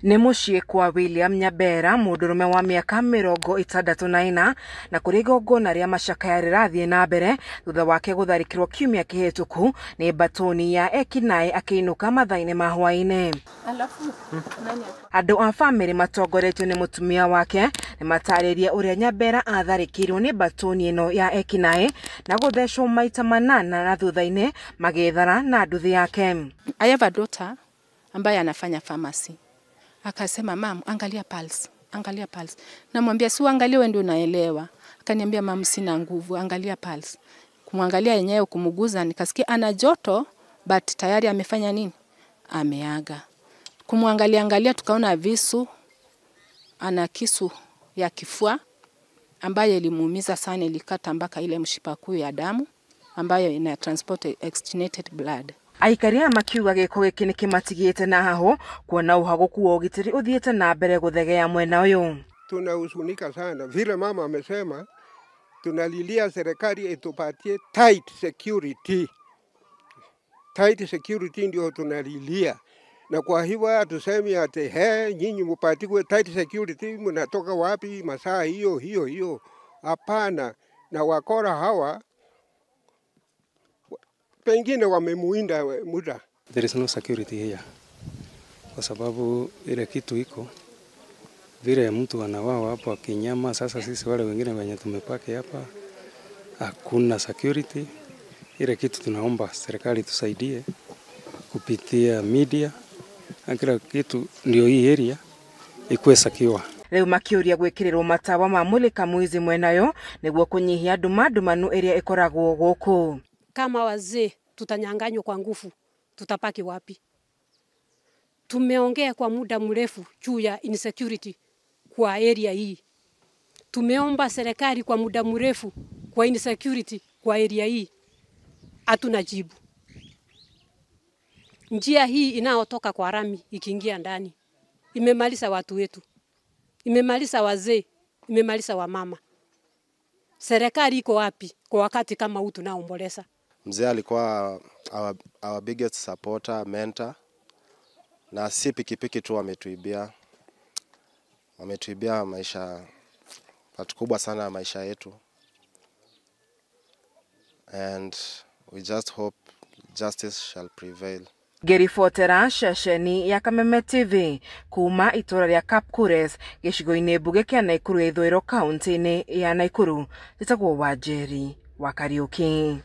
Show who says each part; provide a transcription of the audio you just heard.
Speaker 1: Nĩ mũciĩ kwa William Nyabera, mũndũrũme wa mĩaka 64, na kũrĩ igongona rĩa macakaya rĩrathiĩ na mbere thutha wake gũtharĩkĩrwo kiumia kĩhĩtũku nĩ mbatũni ya ekinaĩ akĩinũka mathaa-inĩ ma hwaĩ-inĩ. Andũ a bamĩrĩ matongoretio nĩ mũtumia wake nĩ matarĩrie ũrĩa Nyabera atharĩkĩirwo nĩ mbatũni ĩno ya ekinaĩ na gũthecwo maita 8 na thutha-inĩ magĩthara na nduthi yake.
Speaker 2: I have a daughter ambaye anafanya pharmacy. Akasema, "Mam, angalia pulse, angalia pulse." Namwambia, "Si uangalie wewe ndio unaelewa." Akaniambia, "Mam, sina nguvu, angalia pulse." Kumwangalia yenyewe, kumuguza, nikasikia ana joto but tayari amefanya nini? Ameaga. Kumwangalia angalia, tukaona visu, ana kisu ya kifua ambaye ilimuumiza sana, ilikata mpaka ile mshipa kuu ya damu ambayo ina transport oxygenated blood.
Speaker 1: Aikari aya makiuga gĩko gĩkĩ nĩkĩmatigĩte na haho kuona ũhagũku wa ũgitĩri ũthiĩte na mbere gũthegea mwena ũyũ.
Speaker 3: Tunahuzunika sana vile mama amesema, tunalilia serikali itupatie tight security. Tight security ndio tunalilia, na kwa hivyo hatusemi ati he nyinyi mpatiwe tight security mnatoka wapi masaa hiyo hiyo hiyo. Hapana, na wakora hawa pengine wamemuinda muda.
Speaker 4: There is no security here. Kwa sababu ile kitu iko vile mtu anawao hapo akinyama. Sasa sisi wale wengine wenye tumepaki hapa hakuna security. Ile kitu tunaomba serikali tusaidie kupitia media na kila kitu, ndio hii area ikuwe secure.
Speaker 1: Rĩu makĩũria gwĩkĩrĩrwo matawa ma mulika mwizi mwenayo nĩguo kũnyihia nduma ndumanu ĩrĩa ĩkoragwo gũkũ.
Speaker 5: Kama wazee tutanyanganywa kwa nguvu, tutapaki wapi? Tumeongea kwa muda mrefu juu ya insecurity kwa area hii. Tumeomba serikali kwa muda mrefu kwa insecurity kwa area hii. Hatuna jibu. Njia hii inayotoka kwa rami ikiingia ndani imemaliza watu wetu, imemaliza wazee, imemaliza wamama. Serikali iko wapi kwa wakati kama huu tunaomboleza?
Speaker 6: Mzee alikuwa our biggest supporter, mentor, na si pikipiki tu wametuibia. Wametuibia maisha, part kubwa sana ya maisha yetu. And we just hope justice shall prevail.
Speaker 1: Ngĩribotera ceceni ya Kameme TV kuma itũra rĩa Kapkures gĩcigo-inĩ mbunge kĩa Naikuru ya ithũĩro kaunti-inĩ ya Naikuru, njĩtagwo Wanjeri wa Kariũki.